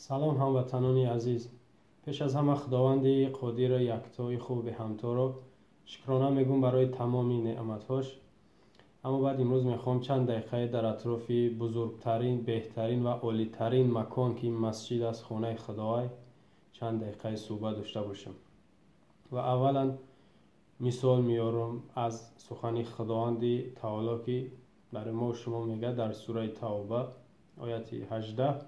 Салом, ҳамватанони азиз. Пеш аз ҳама Худованди қодиру яктои хуби ҳамторо шукрона мегӯм барои тамоми неъматҳош. Аммо баъд имрӯз мехоҳам чанд дақиқае дар атрофи бузургтарин, беҳтарин ва олитарин макон, ки масҷид аст, хонаи Худоай, чанд дақиқае суҳбат дошта бошам. Ва аввалан мисол меорам аз сухани Худованди таоло, ки барои мо шумо мегӯяд дар сураи Тавба, ояти 18: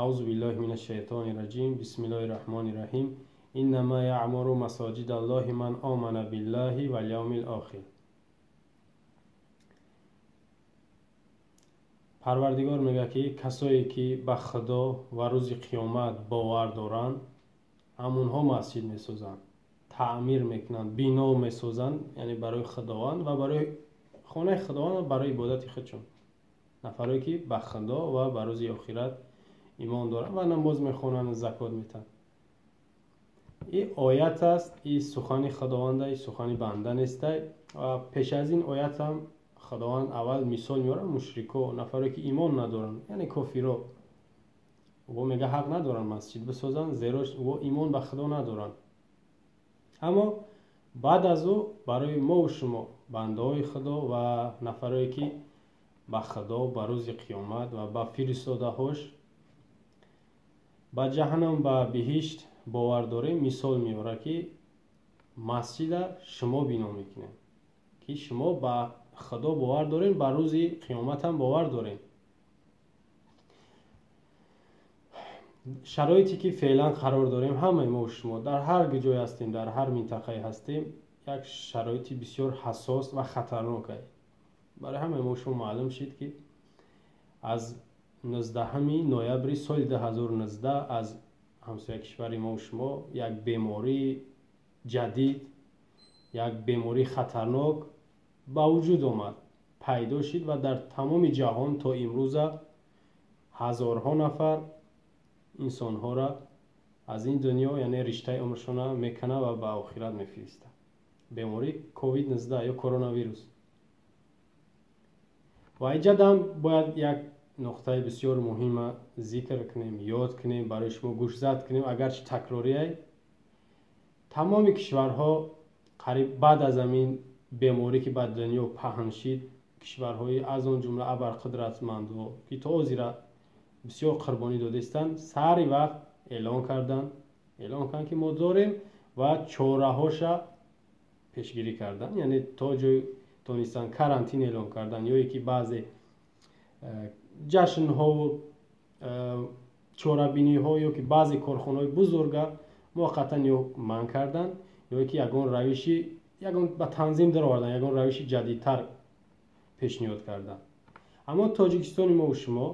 аузу биллаҳи мина шайтони раҷим, бисмиллаҳи раҳмони раҳим, иннама яъмуру масоҷидаллоҳи ман омана биллаҳи вал явмил охир. Парвардигор мегӯяд, ки касое ки ба Худо ва рӯзи қиёмат бовар доранд, ҳамонҳо масҷид месозанд, таъмир мекунанд, бино месозанд, яъне барои Худованд ва барои хонаи Худованд ва барои ибодати худшон. Нафарое ки ба Худо ва ба рӯзи охират имон доранд ва намоз мехонанд, закот метаҳанд. Ин оят аст, ин сухани Худованда, ин сухани банда нестай. Ва пеш аз ин оят ҳам Худованд аввал мисол меорад мушрико, нафаре ки имон надоранд, яъне кофиро. Во мега ҳақ надоранд масҷид бисозанд, зеро во имон ба Худо надоранд. Аммо баъд аз ӯ барои мову шумо, бандаҳои Худо ва нафарое ки ба Худо, ба рӯзи қиёмат ва ба фиристодаҳош, ба ҷаҳаннам, ба биҳишт бовар дорем, мисол меорад, ки масҷида шумо бино мекунед, ки шумо ба Худо бовар дорем, ба рӯзи қиёмат ҳам бовар дорем. Шароите ки феълан қарор дорем, ҳамаи мо шумо дар ҳар ҷое ҳастем, дар ҳар минтақае ҳастем, як шароити бисёр ҳассос ва хатарнок аст. Барои ҳамаи мо шумо маълум шид, ки аз 19 ноябри соли 2019 аз ҳамсоя кишвари мо шумо як бемории ҷадид, як бемории хатарнок ба вуҷуд омад, пайдо шид ва дар тамоми ҷаҳон то имрӯза ҳазорҳо нафар инсонҳоро аз ин дунё, яъне риштаи умршона мекана ва ба охират мефиристад. Бемории COVID-19 ё коронавирус. Ва инҷадам бояд як нуқтаи бисёр муҳима зикр кунем, ёд кунем, барои шумо гӯшзад кунем, агарчи такрорияй. Тамоми кишварҳо қариб баъд аз ҳамин беморӣ ки ба дунё паҳн шид, кишварҳои аз он ҷумла абарқудратмандҳо, ки то ҳозира бисёр қурбонӣ додистанд, сари вақт эълон карданд, ки мо дорем ва чораҳоша пешгирӣ карданд, яъне то ҷой тонистанд карантин эълон карданд, ё ки баъзе ҷашнҳову чорабиниҳо ё ки баъзе корхонаҳои бузурга муваққатан ё манъ карданд, ё ки ягон равиши ягон ба танзим даровардан, ягон равиши ҷадидтар пешниҳод карданд. Аммо Тоҷикистони мо шумо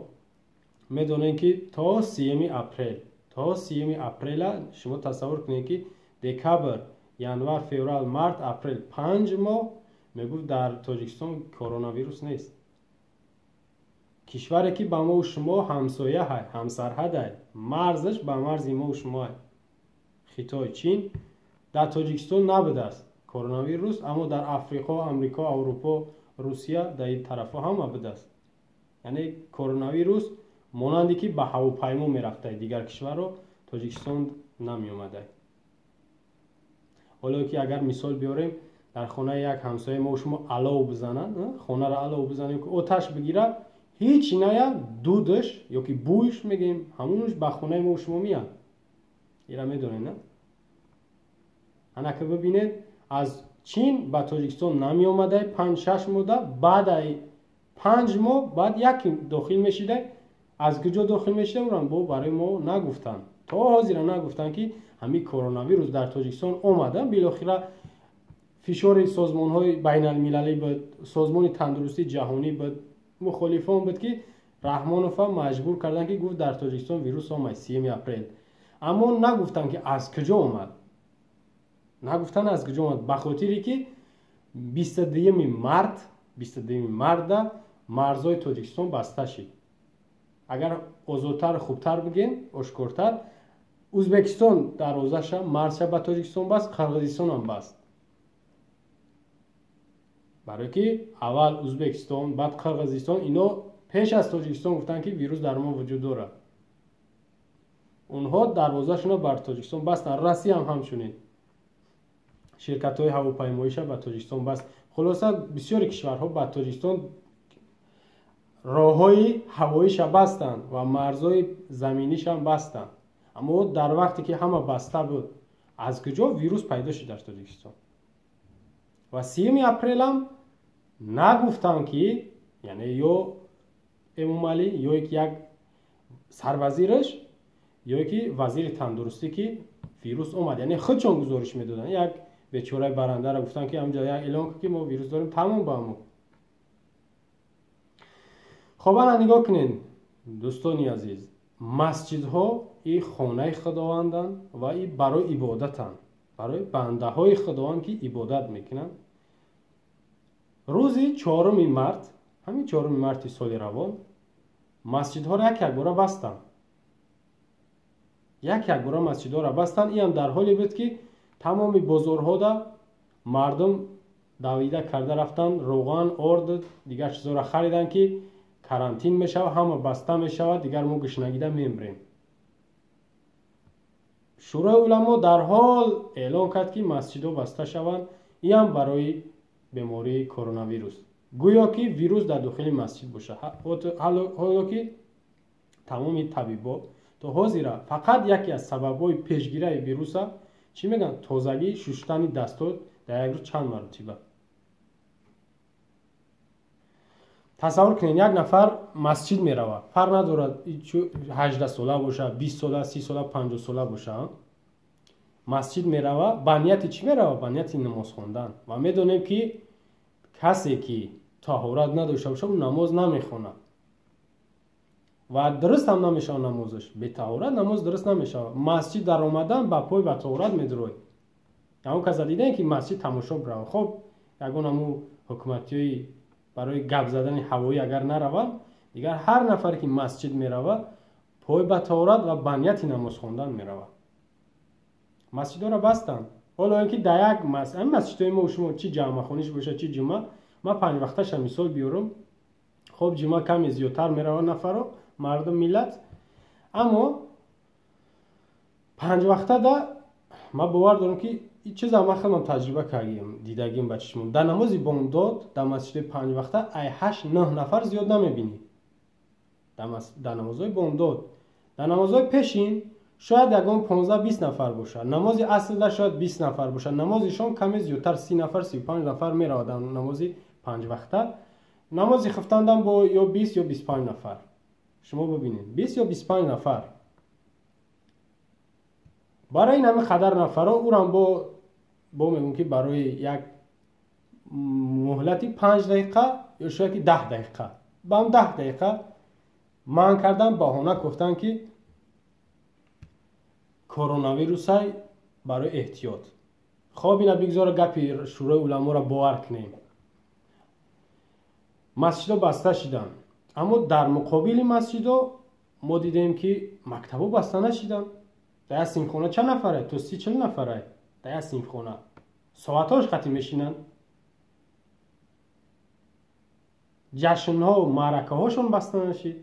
медонем, ки то 3 апрел, то 3 апрела шумо тасаввур кунед, ки декабр, январ, феврал, март, апрел, 5 моҳ мегуфт дар Тоҷикистон коронавирус нест. Кишваре ки ба мо шумо ҳамсоя ҳай, ҳамсарҳад ҳай, марзаш ба марзи мо шумо ҳай, Хитой, Чин, дар Тоҷикистон набудааст коронавирус, аммо дар Африқо, Амрико, Аврупо, Русия, дар ин тарафҳо ҳама будааст. Яъне коронавирус монанде ки ба ҳавопаймо мерафтай дигар кишварро, Тоҷикистон намеомадай. Ҳоло ки агар мисол биёрем, дар хонаи як ҳамсояи мо шумо алов бизананд, хонаро алов бизанем, ки оташ бигирад, ҳеҷ ная дудаш ё ки бӯйш мегӯем, ҳамонаш ба хонаи мо шумо меяд. Ира медонед, на? Ана ки бибинед, аз Чин ба Тоҷикистон намеомадай 5-6 моҳда, баъд 5 моҳ баъд яке дохил мешидай. Аз куҷо дохил мешида, урам бо барои мо нагуфтанд. То ҳозира нагуфтанд, ки ҳамин коронавирус дар Тоҷикистон омада. Билохира фишори созмонҳои байналмилалӣ буд, созмони тандурустии ҷаҳонӣ буд, мухолифон буд, ки Раҳмонова маҷбур карданд, ки гуфт дар Тоҷикистон вирус омад 3 апрел. Аммо нагуфтанд, ки аз куҷо омад. Нагуфтанд аз куҷо омад, ба хотире ки 22 март, 22 марта марзҳои Тоҷикистон баста шид. Агар озодтар, хубтар бигем, ошкортар, Ӯзбекистон дарвозаша, марзша ба Тоҷикистон баст, Қирғизистонам баст. Барое ки аввал Ӯзбекистон, баъд Қирғизистон, ино пеш аз Тоҷикистон гуфтанд, ки вирус дар мо вуҷуд дорад. Онҳо дарвозашонро бар Тоҷикистон бастанд. Россия ҳам ҳамчунин ширкатҳои ҳавопаймоиша ба Тоҷикистон баст. Хулоса, бисёри кишварҳо ба Тоҷикистон роҳҳои ҳавоиша бастанд ва марзҳои заминишам бастанд. Аммо дар вақте ки ҳама баста буд, аз куҷо вирус пайдо шуд дар Тоҷикистон? Ва 3 апрелам нагуфтанд, ки яъне ё Эмомалӣ, ё ки як сарвазираш, ё ки вазири тандурустӣ, ки вирус омад. Яъне худшон гузориш медоданд. Як бечораи барандаро гуфтанд, ки ҳамҷо як эълон кун, ки мо вирус дорем, тамом ба мо. Хоб, ана нигоҳ кунед, дӯстони азиз, масҷидҳо и хонаи худованданд ва и барои ибодатанд, барои бандаҳои худованд, ки ибодат мекунанд. Рӯзи 4 март, ҳамин 4 марти соли равон, масҷидҳоро як якбора бастанд. Як якбора масҷидҳоро бастанд. Иам дар ҳоле буд, ки тамоми бозорҳода мардум давида карда рафтанд, роған, орд, дигар чизҳоро хариданд, ки карантин мешавад, ҳама баста мешавад, дигар мо гушнагида мемрем. Шӯрои уламо дарҳол эълон кард, ки масҷидҳо баста шаванд, иам барои бемории коронавирус. Гӯё ки вирус дар дохили масҷид бошад. Ҳоло ки тамоми табибо то ҳозира фақат яке аз сабабҳои пешгирии вируса чӣ мегӯянд? Тозагӣ, шуштани дастҳо дар як рӯз чанд маротиба. Тасаввур кунед, як нафар масҷид меравад, фарқ надорад 18 сола бошад, 20 сола, 30 сола, 50 сола бошад, масҷид меравад, ба нияти чӣ меравад? Ба нияти намоз хондан. Ва медонем, ки касе ки таҳорат надошта бошад, ӯ намоз намехонад ва дуруст ҳам намешавад намозаш. Бетаҳорат намоз дуруст намешавад. Масҷид даромадан ба пой ба таҳорат медурой. Ҳамон каса дидем, ки масҷид тамошо бирава. Хоб, ягон ҳамун ҳукуматиҳои барои гап задани ҳавоӣ агар нараванд, дигар ҳар нафаре ки масҷид меравад, пой ба таҳорат ва ба нияти намоз хондан меравад. Масҷидҳоро бастанд. Ҳоло ин ки дар як ҳамин масҷидҳои мо шумо чӣ ҷамъахониш бошад, чӣ ҷумъа, ман 5 вақташа мисол биёрам. Хоб, ҷумъа каме зиёдтар меравад нафаро, мардум, миллат, аммо 5 вақтада ман бовар дорам, ки чиза ман худам таҷриба кардем, дидагим ба чишмам. Дар намози бомдод дар масҷиди 5 вақта ай 8-9 нафар зиёд намебинӣ. Дар намозҳои бомдод, дар намозҳои пешин шояд ягон 15-20 нафар бошад, намози аслда шояд 20 нафар бошад, намози шом каме зиёдтар 30 нафар, 35 нафар меравад дар намози 5 вақта. Намози хуфтандам бо ё 20 ё 25 нафар. Шумо бибинед, 20 ё 25 нафар. Барои ин ҳамин қадар нафарҳо ӯрам бо мегӯм, ки барои як муҳлати 5 дақиқа ё шояд ки 10 дақиқа, ба ҳам 10 дақиқа манъ кардан, баҳона гуфтанд, ки коронавирусай, барои эҳтиёт. Хоб, ина бигзора гапи шӯрои уламоро бовар кунем. Масҷидҳо баста шиданд, аммо дар муқобили масҷидҳо мо дидем, ки мактабҳо баста нашиданд. Дар як синфхона чанд нафарай? То 30-40 нафарай дар як синфхона. Соатҳош қатъи мешинанд. Ҷашнҳо, маъракаҳошон баста нашид.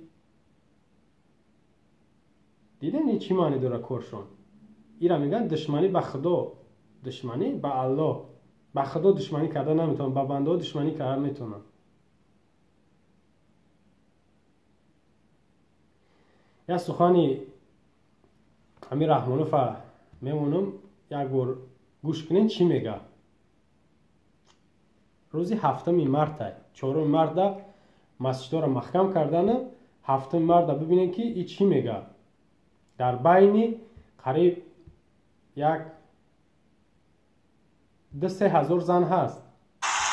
Дидем, чӣ маъне дорад коршон? Ира мегӯянд душманӣ ба Худо, душманӣ ба Аллоҳ. Ба Худо душманӣ карда наметавонанд, ба бандаҳо душманӣ карда метавонанд. Як сухани Амир Раҳмонова мемонам, як бор гӯш кунед, чӣ мегӯяд. Рӯзи 7 марта, 4 марта масҷидҳоро маҳкам кардана, 7 марта бибинед, ки и чӣ мегӯяд. Дар байни қариб як 2-3 ҳазор зан ҳаст.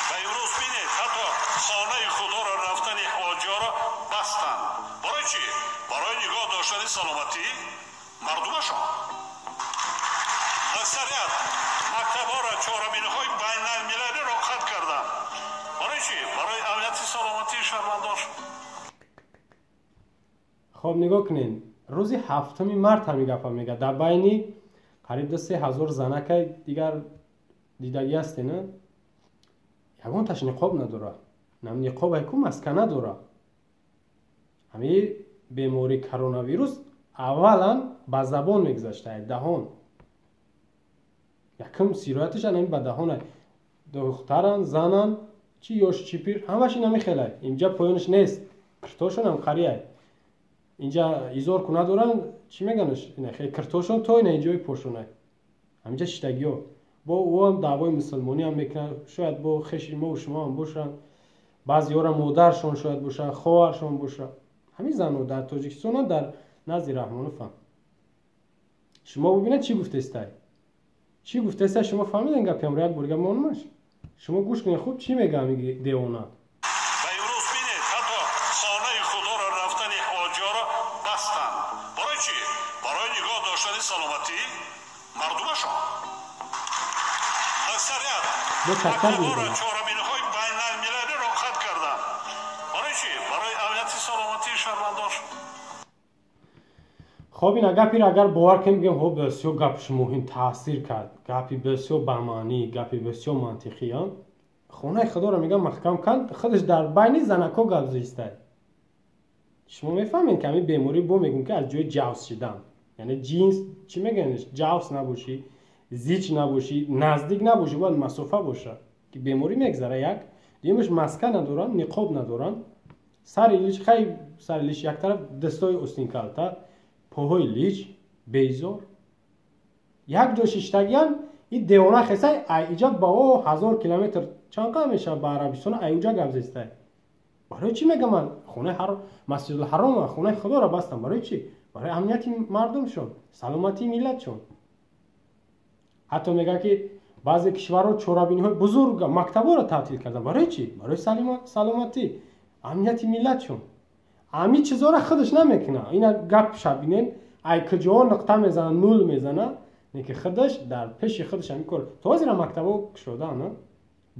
Ва имрӯз бинед, ҳатто хонаи худоро рафтани ҳоҷиёро бастанд. Барои чӣ? Барои нигоҳ доштани саломатии мардумашон. Аксарият мактабҳоро, чорабиниҳои байналмилалиро қатъ карданд. Барои чӣ? Барои амнияти саломатии шаҳрвандон. Хоб, нигоҳ кунед, рӯзи 7 март ҳамин гапа мегӯяд. Дар байни қариб 2-3 ҳазор занакай дигар дидагӣ ҳасте, на? Ягонташ ниқоб надорад. Нам ниқоб айку маска надорад. Ҳамин бемории коронавирус Аввалан ба забон мегузашта, даҳон. Якум сирояташ ана ба даҳон. Духтаран, занан, чӣ ёш, чӣ пир, ҳамаш ина мехелай. Инҷа поёнаш нест, киртошон ҳам қарияй. Инҷа изор ку надоранд, чӣ меганаш, киртошон то ина инҷои пошонай. Ҳаминҷа шиштагиҳо. Бо ӯам даъвои мусулмонӣ ҳам мекунанд, шояд бо хеши мо шумо ҳам бошанд, баъзеҳоро модаршон шояд бошад, хоҳаршон бошад. Ҳамин занҳо дар Тоҷикистон дар назди Раҳмоновам. Шумо бубинед, чӣ гуфтестай, чӣ гуфтестай. Шумо фаҳмиден гапиамро? Як бор гап монумаш, шумо гӯш кунед хуб, чӣ мега ҳамин девона. Ва имрӯз бинед, ҳатто хонаи худоро рафтани ҳоҷиёро бастанд. Барои чӣ? Барои нигоҳ доштани саломатии мардумашон. Аксарият мактабҳоро, чорабиниҳои байналмилалиро қатъ карданд. Барои чӣ? Барои амнияти саломатии шаҳрвандон. Хоб, ина гапиро агар бовар кунем, бигем, хоб, бисёр гапш муҳим таъсир кард, гапи бисёр бамаънӣ, гапи бисёр мантиқӣ. Хонаи худоро мегам маҳкам кард, худаш дар байни занако гап зистай. Шумо мефаҳмед, ки ҳамин беморӣ бо мегӯм, ки аз ҷои ҷавс шидан, яъне ҷинс, чӣ мегӯянш, ҷавс набошӣ, зич набошӣ, наздик набошӣ, бояд масофа боша, ки беморӣ мегзара. Як дуюмаш, маска надоранд, ниқоб надоранд, сари лич, хай, сари лич як тараф, дастои остинкалта, поҳои лич, безор, як ҷо шиштагиян. И девона хесай, ай иҷа ба о 1000 километр чанд қадам мешавад ба Арабистон, ай уҷа гап зестай. Барои чӣ мегам ман хонаи Масҷидулҳарома, хонаи худоро бастам? Барои чӣ? Барои амнияти мардумшон, саломатии миллатшон. Ҳатто мегӯяд, ки баъзе кишварҳо чорабиниҳои бузург, мактабҳоро таътил карданд. Барои чӣ? Барои саломатӣ, амнияти миллатшон. Ҳамин чизҳоро худаш намекунад. Ина гап шабинен, ай куҷоҳо нуқта мезана, нул мезана, не ки худаш дар пеши худаш ҳамин кор. То ҳозира мактабҳо кушодаанд,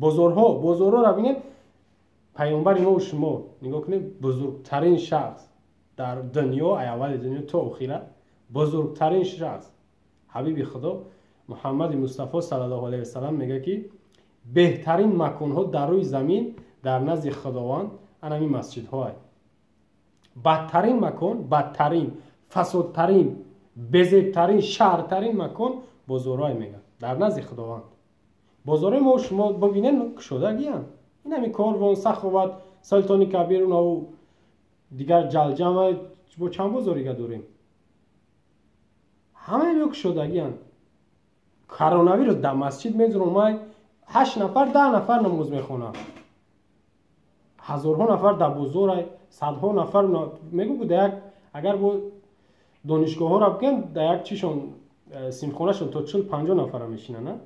бозорҳо, бозорҳоро бинед. Паёмбари мо шумо нигоҳ кунед, бузургтарин шахс дар дунё, ай аввали дунё то охира бузургтарин шахс, ҳабиби худо Муҳаммади Мустафо саллаллоҳу алайҳи васалам мегӯяд, ки беҳтарин маконҳо дар рӯи замин дар назди Худованд анами масҷидҳоай. Бадтарин макон, бадтарин, фасодтарин, безебтарин, шаҳртарин макон бозорҳое мегӯяд дар назди Худованд. Бозорҳои мо шумо бибинед, кушодагиянд. Инами Корвон, Саховат, Султони Кабир, унаву дигар ҷалҷама, бо чанд бозорига дорем, ҳамаи мо кушодагиянд. Коронавирус дар масҷид мезуромай, ҳашт нафар, 10 нафар намоз мехонанд, ҳазорҳо нафар дар бозорай, садҳо нафар. Мегӯ, дар як, агар бо донишгоҳҳоро бигӯем, дар як чишон, синфхонашон то 40-50 нафара мешинанд.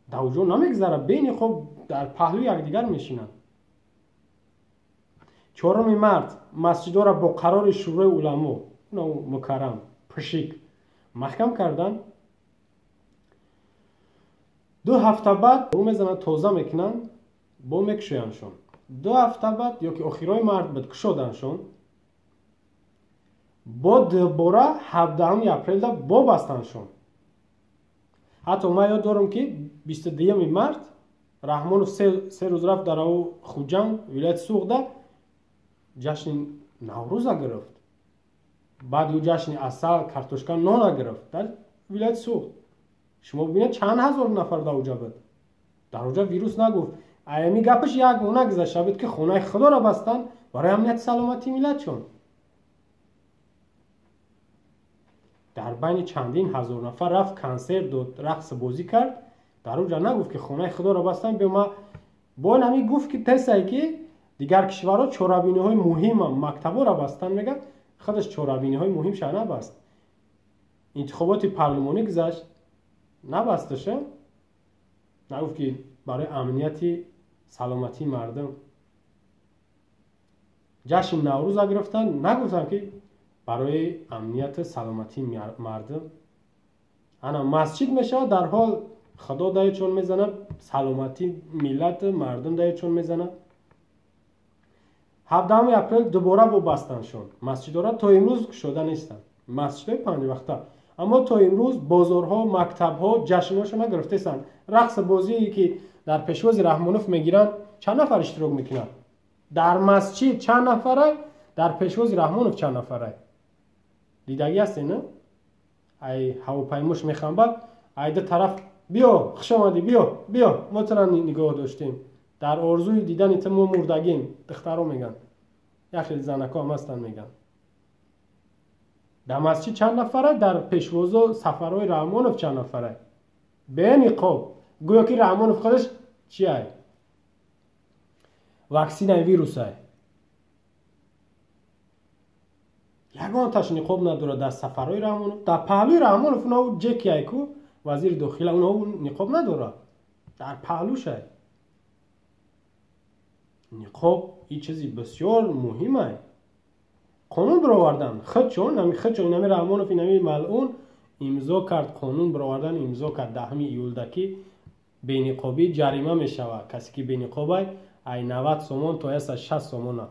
Дар уҷо намегзара, бени хоб дар паҳлӯи якдигар мешинанд. 4 март масҷидҳоро бо қарори Шӯрои уламо мукаррам пушик маҳкам карданд. 2 ҳафта баъд рӯ мезананд, тоза мекунанд, бо мекушояндшон. 2 ҳафта баъд ё ки охирои март буд, кушоданшон, бо дубора 17 апрелда бо бастаншон. Ҳатто ман ёд дорам, ки 22 март Раҳмонов 3 рӯз рафт дар ав Хуҷанд, вилояти Суғда, ҷашни Наврӯза гирифт, баъд ӯ ҷашни асал, картошка, нона гирифт дар вилояти Суғд. Шумо бибинед, чанд ҳазор нафар дар уҷа буд. Дар уҷа вирус нагуфт. Аями гапаш як моҳ нагузашта буд, ки хонаи худоро бастанд барои амнияти саломатии миллатшон. Дар байни чандин ҳазор нафар рафт, консерт дод, рақс бозӣ кард. Дар уҷа нагуфт, ки хонаи худоро бастанд. Бема бо ин ҳамин гуфт, ки тесае, ки дигар кишварҳо чорабиниҳои муҳима, мактабҳоро бастанд, мегӯяд, худаш чорабиниҳои муҳим ша набаст. Интихоботи парлумонӣ гузашт, набасташа, нагуфт, ки барои амнияти саломатии мардум. Ҷашни Наврӯза гирифтанд, нагуфтанд, ки барои амнияти саломатии мардум. Ана масҷид мешавад, дар ҳол худо даючон мезанад, саломатии миллат, мардум даючон мезанад. 17 апрел дубора бо бастаншон масҷидҳоро, то имрӯз кушода нестанд масҷидҳои панҷвақта. Аммо то имрӯз бозорҳо, мактабҳо ҷашнҳошона гирифтаистанд. Рақси бозие, ки дар пешвози Раҳмонов мегиранд, чанд нафар иштирок мекунанд? Дар масҷид чанд нафарай, дар пешвози Раҳмонов чанд нафарай? Дидагӣ ҳастед, на? Ай ҳавопаймош мехамбад, ай ду тараф биё, хуш омадӣ, биё, биё, мо тура нигоҳ доштем. Дар орзуи дидани ту мо мурдагем, духтаро меган. Як хеле занако ҳам ҳастанд меган. Дар масҷид чанд нафара, дар пешвозо сафарҳои Раҳмонов чанд нафара? Бениқоб. Гӯё ки Раҳмонов худаш чи ай? Ваксинаи вирусай. Ягонташ ниқоб надорад дар сафарҳои Раҳмонов. Дар паҳлӯи Раҳмонов унав ҷеки ай ку, вазири дохила, унав ниқоб надорад. Дар паҳлӯшай. Ниқоб ин чизи бисёр муҳимай. Қонун баровардан. Худчон, ҳами худчон, инами Раҳмонов, инами малъун имзо кард, қонун баровардан имзо кард 10 июлда ки бениқобӣ ҷарима мешавад. Касе ки бениқобай, ай 90 сомон то 160 сомона.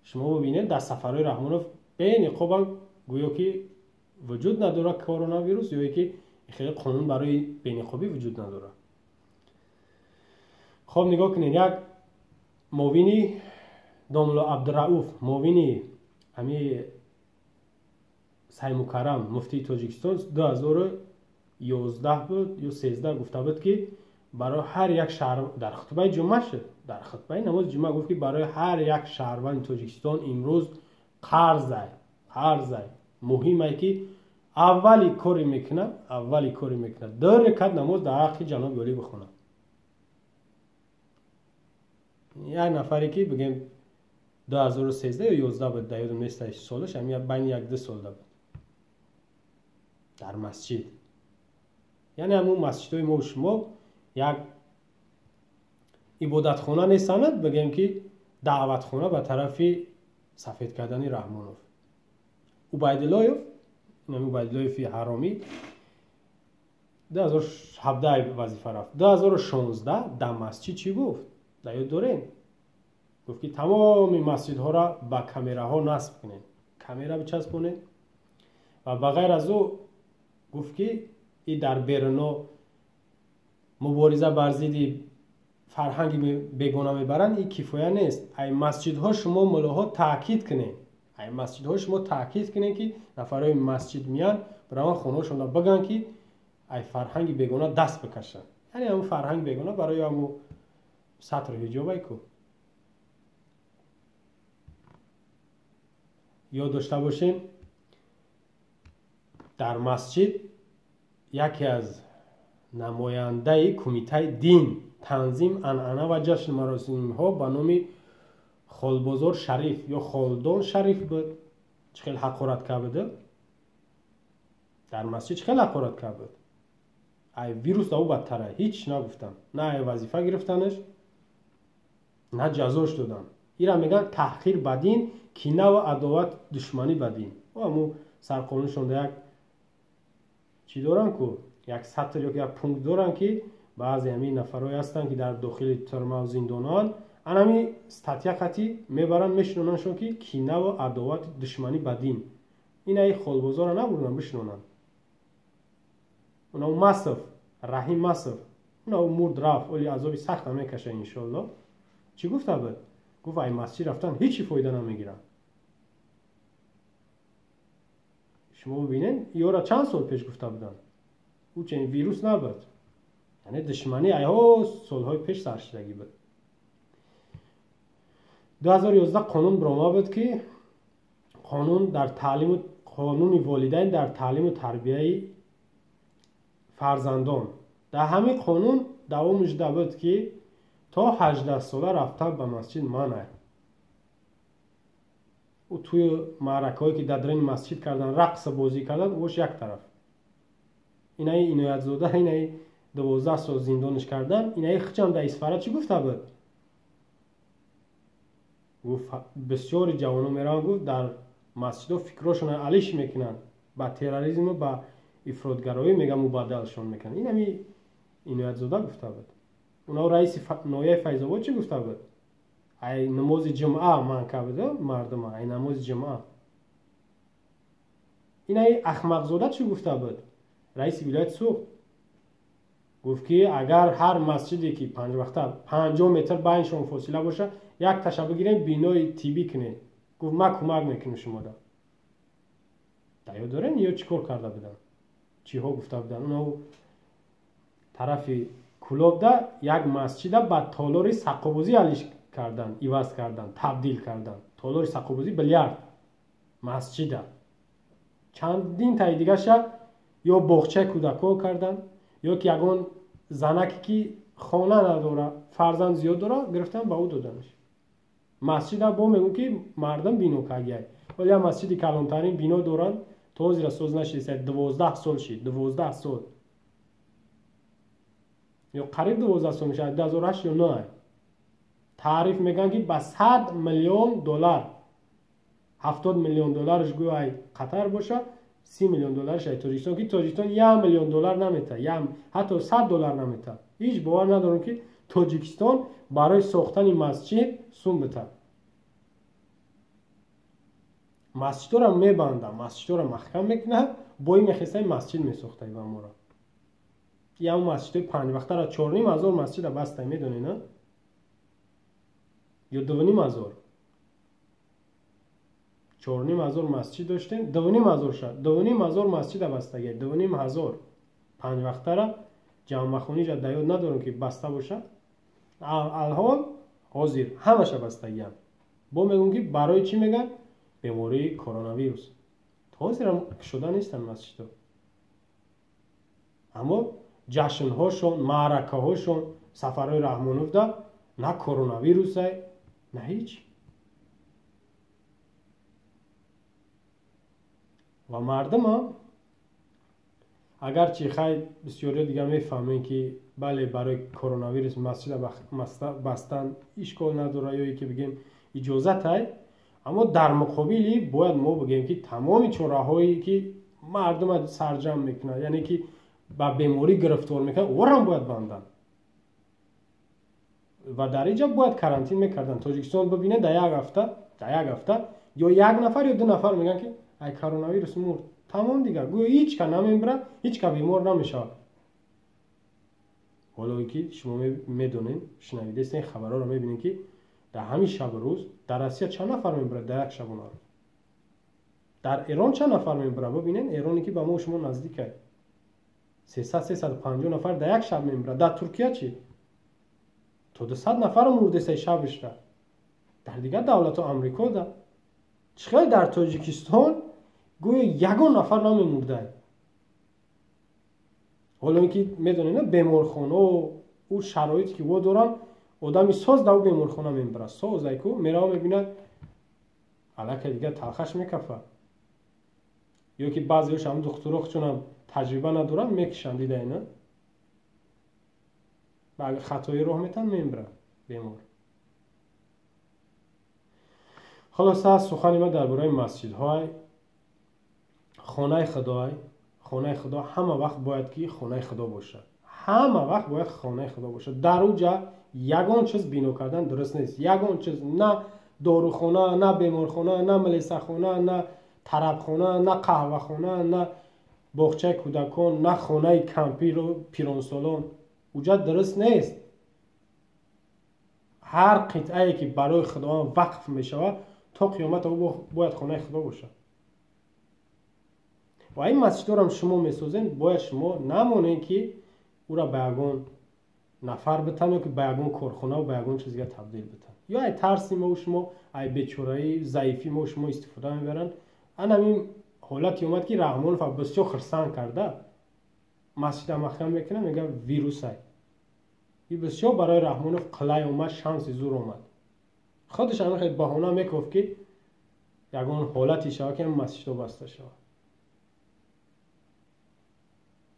Шумо бибинед, дар сафарҳои Раҳмонов бениқобам гӯё ки вуҷуд надорад коронавирус, ё ки хеле қонун барои бениқобӣ вуҷуд надорад. Хоб, нигоҳ кунед, як муовини Домулло Абдурауф, муовини ҳами Саймукаррам, муфтии Тоҷикистон, 2011 буд ё 13 гуфта буд ки барои ҳар як шаҳр дар хутбаи ҷумъа шуд, дар хутбаи намози ҷумъа гуфт ки барои ҳар як шаҳрванди Тоҷикистон имрӯз қарзай, қарзай, муҳимай ки аввали коре мекунад, аввали коре мекунад, 2 ракат намоз дар ҳаққи ҷаноби олӣ бихонад. Як нафаре ки бигем 2013 ё 11 буд, дар ёдам нест солаш, ҳамин байни 1-2 солда буд дар масҷид. Яъне ҳамун масҷидҳои мо шумо як ибодатхона нестанд, бигем ки даъватхона ба тарафи сафед кардани Раҳмонов. Убайдуллоев, инами Убайдуллоеви ҳаромӣ 2017 вазифа рафт. 2016 дар масҷид чӣ гуфт? Дар ёд дорем? Гуфт ки тамоми масҷидҳоро ба камераҳо насб кунед, камера бичаспонед. Ва ба ғайр аз ӯ гуфт ки и дар беруно мубориза бар зидди фарҳанги бегона мебаранд, ин кифоя нест. Ай масҷидҳо шумо муллоҳо таъкид кунед, ай масҷидҳо шумо таъкид кунед ки нафарҳои масҷид меянд, бираванд хонаҳошонро бигӯянд ки ай фарҳанги бегона даст бикашанд. Яъне ҳамун фарҳанги бегона барои ҳамун сатру ҳиҷобай ку. Ёд дошта бошем, дар масҷид яке аз намояндаи кумитаи дин, танзим, анъана ва ҷашн маросимҳо ба номи Холбозор Шариф ё Холдон Шариф буд. Чӣ хел ҳақорат кард буд? Дар масҷид чӣ хел ҳақорат кард буд? Ай вирус да ӯ бадтара, ҳеҷ нагуфтам. На ай вазифа гирифтанаш, на ҷазош додан. Ира мегӯянд таҳқир ба дин, кина ва адоват, душманӣ ба дин. Ҳамун сарқонуншонда як чӣ доранд ку, як сатр ё як пункт доранд ки баъзе ҳамин нафарҳое ҳастанд ки дар дохили тюрьма зиндонанд, ан ҳамин статья қатӣ мебаранд, мешинонандшон ки кина ва адоват, душманӣ ба дин. Инаи Холбозорро набурданд бишинонанд. Унав Масов, Раҳим Масов, унав мурд рафт, оли азоби сахт намекаша иншоалло. Чӣ гуфта буд? Гуфт ай масҷид рафтан ҳеҷ чӣ фоида намегиранд. Шумо бибинед, ёра чанд сол пеш гуфта буданд. Ӯ чунин вирус набуд. Яъне душманӣ айҳо солҳои пеш саршидагӣ буд. 2011 қонун баромад буд ки қонун дар таълиму қонуни волидайн дар таълиму тарбияи фарзандон. Дар ҳамин қонун давом шуда буд ки то 18 сола рафтан ба масҷид манъ. Ӯ тӯи маъракаҳое ки дар даруни масҷид кардан, рақса бозӣ кардан, ӯш як тараф. Инаи Иноятзода, инаи 12 сол зиндониш кардан, инаи хичам дар Исфара чӣ гуфта буд? Гуфт бисёри ҷавонон мераванд, гуфт дар масҷидҳо фикрҳошонро алиш мекунанд, ба терроризму ба ифротгароӣ мегӯянд мубаддалшон мекунанд. Ин ҳами Иноятзода гуфта буд. Унав раиси ноҳияи Файзобод чӣ гуфта буд? Ай намози ҷумъа манъ кард буд мардума, ай намози ҷумъа. Инаи Ахмақзода чӣ гуфта буд? Раиси вилояти Суғд гуфт ки агар ҳар масҷиде ки панҷ вақта 50 метр байншон фосила бошад, як таша бигирем, бинои тиббӣ кунем. Гуфт ман кӯмак мекунам шумода. Даё дорем ё чӣ кор карда буданд, чиҳо гуфта буданд? Онҳо тарафи Кулобда як масҷида ба толори сақобозӣ алиш кардан, иваз кардан, табдил кардан. Толори сақобозӣ, билярд масҷида. Чандин таи дигаша ё боғчаи кӯдакҳо кардан, ё ки ягон занаке ки хона надора, фарзанд зиёд дора, гирифтан ба ӯ доданаш. Масҷида бо мегӯм ки мардум бино кардияй. Ҳоло як масҷиди калонтарин бино доранд, то ҳозира соз нашидааст, 12 сол шид, 12 сол. Ё қариб 12 сол мешавад, 2008 ё 9. Таъриф мегӯянд ки ба 100 миллион доллар, 70 миллион долларш гӯё ай Қатар боша, 30 миллион долларш ай Тоҷикистон, ки Тоҷикистон 1 миллион доллар наметаҳад, ҳатто 100 доллар наметаҳад. Ҳеҷ бовар надорам ки Тоҷикистон барои сохтани масҷид сум битаҳад. Масҷидҳоро мебандад, масҷидҳоро маҳкам мекунад, бо ин мехестаи масҷид месохтаи ба моро. Як масҷидҳои панҷвақтаро 4500 масҷида бастай, медонед, на? Ё 2500. 4500 масҷид доштем, 2500 шуд, 2500 масҷида бастагӣ, 2500 панҷвақтара ҷамъахониҷа дар ёд надорам ки баста бошад. Алҳол ҳозир ҳамаша бастагиам. Бо мегӯм ки барои чӣ мегӯянд? Бемории коронавирус. То ҳозирам кушода нестанд масҷидҳо. Аммо ҷашнҳошон, маъракаҳошон, сафарҳои Раҳмоновда на коронавирусай, на ҳеҷ. Ва мардумам агарчи хай бисёриё дигар мефаҳмем ки бале барои коронавирус масҷида бастан ишкол надорад ё ки бигем иҷозатай, аммо дар муқобили бояд мо бигем ки тамоми чораҳое ки мардума сарҷамъ мекунад, яъне ки ба беморӣ гирифтор мекунад, орам бояд банданд. Ва дар инҷа бояд карантин мекарданд. Тоҷикистон бибинед, дар як ҳафта ё як нафар ё ду нафар мегӯянд ки ай коронавирус мурд. Тамом дигар, гӯё ҳеҷ ка намемирад, ҳеҷ ка бемор намешавад. Ҳоло ки шумо медонед, шунавидастед, хабарҳоро мебинед ки дар ҳамин шабу рӯз дар Россия чанд нафар мемирад дар як шабонарӯз, дар Эрон чанд нафар мемирад. Бибинед, Эроне ки ба мо шумо наздик аст, 300-350 нафар дар як шаб мемирад. Дар Туркия чӣ? То 200 нафар мурдесай шабишта. Дар дигар давлатҳо, Амрико да. Чӣ хел дар Тоҷикистон гӯё ягон нафар намемурдай. Ҳоло ин ки медонед, беморхонао ӯ шароите ки во доранд, одами соз дар ӯ беморхона мебарад. Соз айку мерава мебинад, аллакай дигар талхаш мекафад. Ё ки баъзеҳош ҳам духтуро чунам таҷриба надоранд, мекишанд, дидаед, на? Ба хатои роҳ метан мемирад бемор. Хулоса, сухани ма дар бораи масҷидҳои хонаи Худой, хонаи Худо ҳама вақт бояд ки хонаи Худо бошад. Ҳама вақт бояд хонаи Худо бошад. Дар ӯ ҷа ягон чиз бино кардан дуруст нест. Ягон чиз, на дорухона, на беморхона, на милисахона, на тарабхона, на қаҳвахона, на боғчаи кӯдакон, на хонаи кампиру пиронсолон. Уҷа дуруст нест. Ҳар қитъае ки барои Худованд вақф мешавад, то қиёмат ӯ бояд хонаи Худо бошад. Ва ин масҷидҳоро шумо месозед, бояд шумо намонед ки ӯра ба ягон нафар битан ё ки ба ягон корхона ва ба ягон чиз дигар табдил битан. Ё ай тарси мо шумо, ай бечораи заифи мо шумо истифода мебаранд. Ан ҳамин ҳолате омад ки Раҳмонов бисёр хирсанд карда, масҷида маҳкам мекунад, мегӯяд вирусай. Ин бисёр барои Раҳмонов қилай омад, шанси зур омад. Худаш ҳамин хел баҳона мекофт ки ягон ҳолате шавад ки масҷидҳо баста шавад.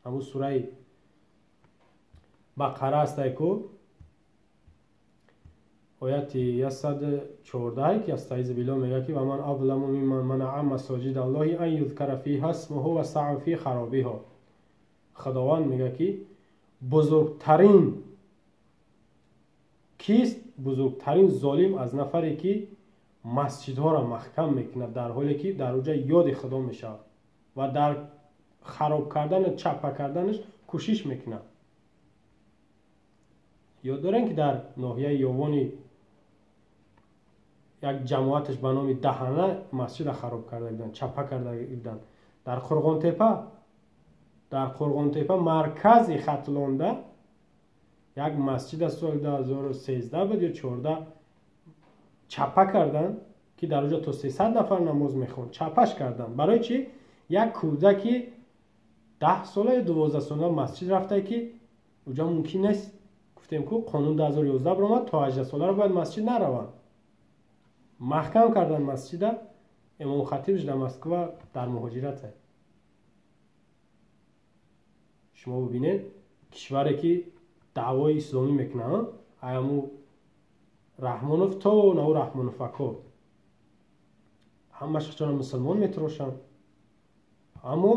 Ҳамун сураи Бақара астае ку ояти 114 ки астаизу биллоҳ мегӯяд ки ва ман азламу мимман манаъа масоҷида Аллоҳи ан юзкара фиҳа исмуҳу ва саъа фи харобиҳо. Худованд мегӯяд ки бузургтарин кист? Бузургтарин золим аз нафаре ки масҷидҳоро маҳкам мекунад, дар ҳоле ки дар оҷа ёди Худо мешавад ва дар хароб кардану чапа карданаш кӯшиш мекунад. Ёд дорем ки дар ноҳияи Ёвони як ҷамоаташ ба номи Даҳана масҷида хароб карда буданд, чапа карда буданд. Дар Қурғонтепа, дар Қурғонтепа маркази Хатлонда як масҷид аз соли 2013 буд ё 14 чапа карданд, ки дар оҷо то 300 нафар намоз мехонд. Чапаш карданд. Барои чӣ? Як кӯдаки 10 сола ё 12 сола масҷид рафта, ки оҷо мумкин нест. Гуфтем ку қонун 2011 баромад, то 18 соларо бояд масҷид нараванд. Маҳкам карданд масҷида. Имом хатибш дар Москва дар муҳоҷират аст. Шумо бибинед, кишваре ки даъвои исломӣ мекунанд, аяму Раҳмонов то наву Раҳмоновако ҳамаш чона мусулмон метарошанд, аммо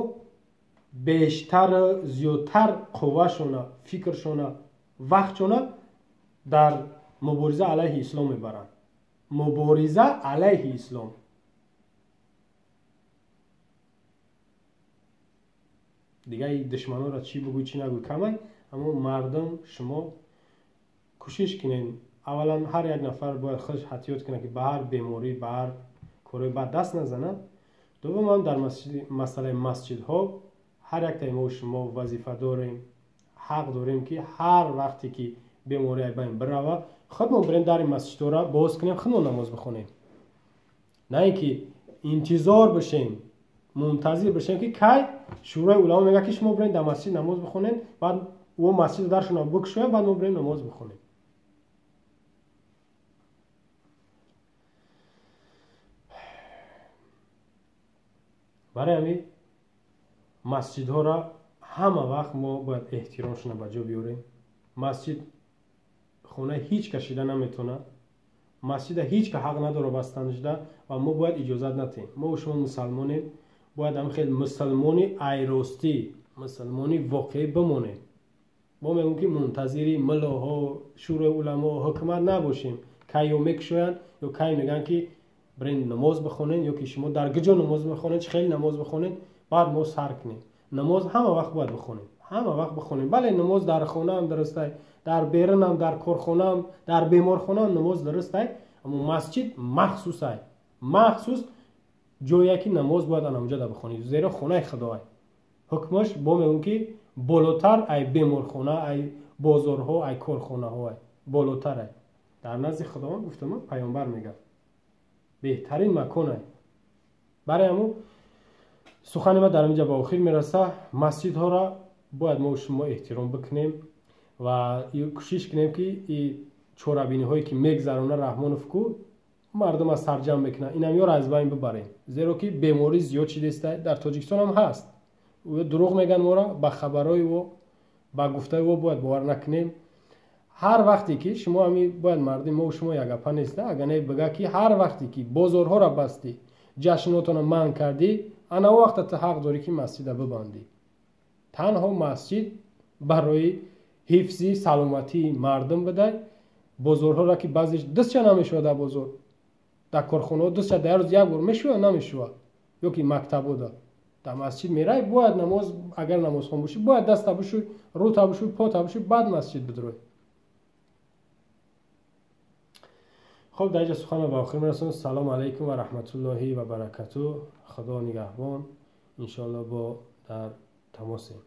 бештар зиёдтар қуввашона, фикршона, вақтшона дар мубориза алайҳи ислом мебаранд. Мубориза алайҳи ислом. Дигар душманонро чӣ бугӯй, чӣ нагӯй камай, аммо мардум шумо кӯшиш кунед. Аввалан ҳар як нафар бояд худаш ҳатиёт кунад, ки ба ҳар беморӣ, ба ҳар корои бад даст назанад. Дуввумам дар масъалаи масҷидҳо ҳар яктаи мо шумо вазифа дорем, ҳақ дорем, ки ҳар вақте ки беморӣ аз байн бирава, худмон бирем дари масҷидҳоро боз кунем, худмон намоз бихонем. На ин ки интизор бишем, мунтазир бишем, ки кай шӯрои уламо мегӯяд, ки шумо бирем дар масҷид намоз бихонем, баъд ӯ масҷидро даршона бикушояд, баъд мо бирем намоз бихонем. Барои ҳамин масҷидҳоро ҳама вақт мо бояд эҳтиромшона ба ҷо биёрем. Масҷид хонаи ҳеҷ кас шида наметавонад, масҷида ҳеҷ ка ҳақ надорад бастан шуда, ва мо бояд иҷозат натиҳем. Мо шумо мусалмонем, бояд ҳам хел мусалмони айростӣ, мусалмони воқеӣ бимонем. Мо мегӯем, ки мунтазири муллоҳо, шӯрои уламо, ҳукумат набошем. Кай ё мекушоянд, ё кай мегӯянд, ки бирен намоз бихонед, ё ки шумо дар куҷо намоз мехонед, чӣ хеле намоз бихонед, баъд мо сар кунем. Намоз ҳама вақт бояд бихонем, ҳама вақт бихонем. Бале, намоз дар хонаам дурустай, дар берунам, дар корхонаам, дар беморхонаам намоз дурустай, аммо масҷид махсусай, махсус ҷое ки намоз бояд анамҷо да бихонӣ, зеро хонаи худоай. Ҳукмаш бо мегӯм, ки болотар ай беморхона, ай бозорҳо, ай корхонаҳо, ай болотар ай. Дар назди Худованд гуфтам, паёмбар мегӯяд, беҳтарин макон ай. Барои ҳамун сухани ман дар инҷа ба охир мераса. Масҷидҳоро бояд мо шумо эҳтиром бикунем ва кӯшиш кунем, ки и чорабиниҳое ки мегзарона Раҳмонов ку мардум аз сарҷамъ мекунад, инам ёро аз байн бибарем, зеро ки беморӣ зиёд шидеста, дар Тоҷикистон ҳам ҳаст. Дурӯғ мегӯянд моро, ба хабарҳои ӯ, ба гуфтаи ӯ бояд бовар накунем. Ҳар вақте ки шумо ҳами бояд мардуми мо шумо якгапа неста, агар не бигӯяд, ки ҳар вақте ки бозорҳоро бастӣ, ҷашнотонро манъ кардӣ, ана он вақта ту ҳақ дорӣ, ки масҷида бибандӣ. Танҳо масҷид барои ҳифзи саломатии мардум бидай. Бозорҳоро ки баъзеш дастча намешавад дар бозор, дар корхонаҳо дастча дар рӯз як бор мешавад, намешавад, ё ки мактабода. Дар масҷид мерай, бояд намоз, агар намозхон бошӣ, бояд даста бишӯй, рӯта бишӯй, пота бишӯй, баъд масҷид бидарой. Хоб, дар инҷа суханам ба охир мерасонам. Салому алайкум ва раҳматуллоҳи ва баракату. Худо нигаҳбон. Иншоалло бо дар тамосем.